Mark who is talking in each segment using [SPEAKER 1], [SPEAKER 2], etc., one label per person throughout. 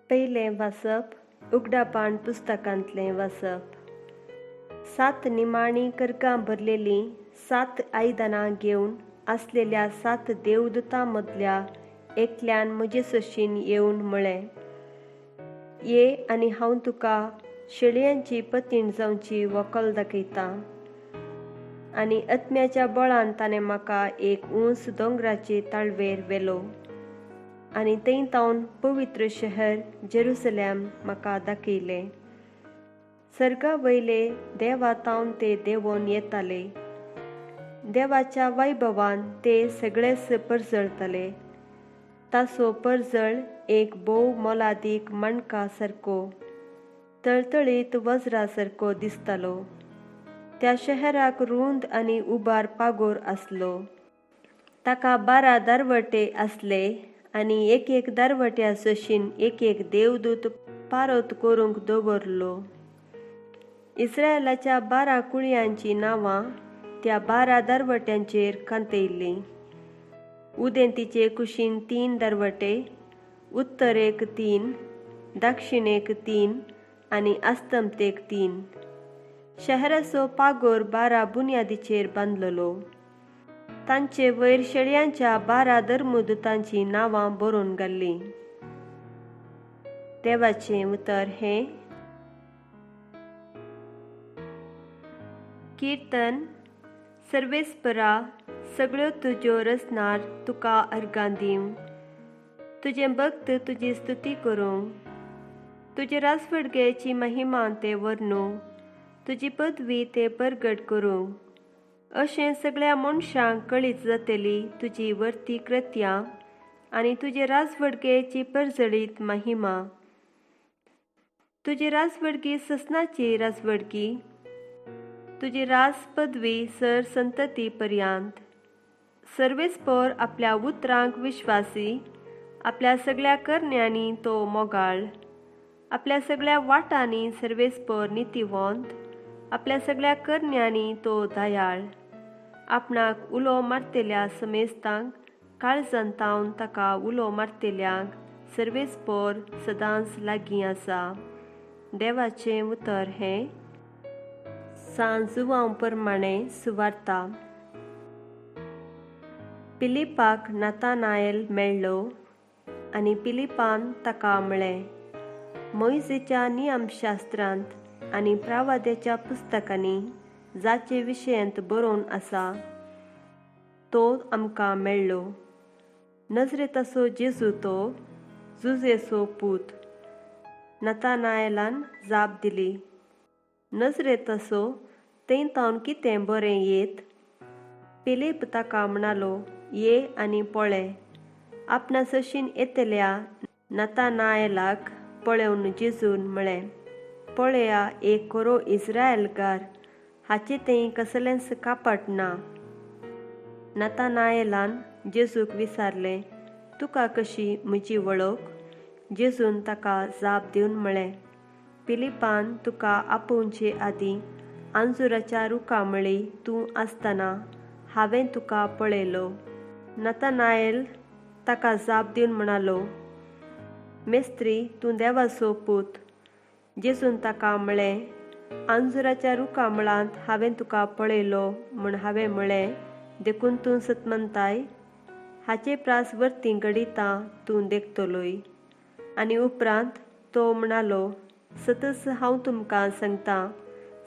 [SPEAKER 1] पयलें वाचप उगडापान पुस्तकांतलें वाचप. 7 निमाणी करकां भरलेलीं 7 आयदनां घेवन आसलेल्या 7 देवदूतां मदल्या एकल्यान म्हजे सशीन येवन म्हळें, ये आनी हांव तुका शेळयांची पतीण जावची व्हंकल दाखयतां. आनी आत्म्याच्या बळान ताणें म्हाका एक उंच दोंगराचे ताळवेर व्हेलो आनी थंय तावन पवित्र शहर जेरुसलेम म्हाका दाखयलें. सर्गा वयले देवा तावन ते देंवोन येताले. देवाच्या वैभवान ते सगळेच परजळताले. ताचो परजळ एक भोव मोलादीक माणका सारको, तळतळीत वज्रा सारको दिसतालो. त्या शहराक रूंद आनी उबार पागोर आसलो. ताका 12 दरवटे आसले आनी एक एक दरवट्या सशीन एक एक देवदूत पारत करूंक दवरलो. इस्रायलाच्या 12 कुळयांचीं नांवां त्या 12 दरवट्यांचेर कांतयल्लीं. उदेंतीचे कुशीन 3 दरवटे, उत्तरेक 3, दक्षिणेक 3 आनी अस्तमतेक 3. शहराचो पागोर 12 बुन्यादीचेर बांदलेलो. तांचे वयर शेळयांच्या 12 धर्मदूतांचीं नांवां बरोवन घाल्लीं. देवाचें उतर हें. किर्तन. सर्वेस्परा, सगळ्यो तुज्यो रचनार तुका अर्गां दिवं. तुजें भक्त तुजी स्तुती करूं. तुजे राजवडगेची महिमा ते वर्णू, तुजी पदवी ते परगट करूं. अशें सगळ्या मनशांक कळीत जातली तुजी वर्ती कृत्यां आनी तुजे राजवडगेची परजळीत महिमा. तुजी राजवडगी ससनाची राजवडगी, तुजी राज पदवी सर संतती पर्यंत. सर्वेस्पर आपल्या उतरांक विश्वासी, आपल्या सगळ्या करण्यांनी तो मोगाळ. आपल्या सगळ्या वाटांनी सर्वेस्पर नितीवंत, आपल्या सगळ्या करण्यांनी तो दयाळ. आपणाक उलो मारतेल्या समेस्तांक काळजान तावन ताका उलो मारतेल्यांक सर्वेस्पर सदांच लागीं आसा. देवाचें उतर हें. सांत जुवांव प्रमाणें सुवार्ता. पिलिपाक नातानाएल मेळ्ळो आनी पिलिपान ताका म्हळें, मोयजेच्या नियमशास्त्रांत आनी प्रवाद्याच्या पुस्तकांनी जाचे विशयांत बरोवन आसा तो आमकां मेळ्ळो. नजरेताचो जेजू तो जुजेचो पूत. नातानाएलान जाप दिली, नजरेताचो थंय तावन कितें बरें येत? फिलीप ताका म्हणालो, ये आनी पळय. आपणा सशीन येतल्या नातानाएलाक पळोवन जेजून म्हळें, पळया एक खरो इस्रायलकार, हाचे थंय कसलेंच कापट ना. नातानाएलान जेजूक विचारलें, तुका कशी म्हजी वळख? जेजून ताका जाप दिवन म्हळें, फिलिपान तुका आपोवचे आदीं आंजुराच्या रुखामळी तूं आसतना हांवें तुका पळयलो. नातानाएल ताका जाप दिवन म्हणालो, मेस्त्री, तूं देवाचो पूत. जेजून ताका म्हळें, आंजुराच्या रुखामळांत हांवें तुका पळयलो म्हूण हांवें म्हळें, देखून तूं सतमनताय? हाचे प्रास वरतीं घडितां तूं देखतलोय. आनी उपरांत तो म्हणालो, सतच हांव तुमकां सांगतां,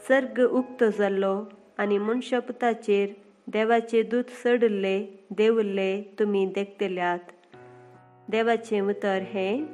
[SPEAKER 1] सर्ग उक्तो जाल्लो आनी मनशापुताचेर देवाचे दूत चडिल्ले देंविल्ले तुमी देखतल्यात. देवाचें उतर हें.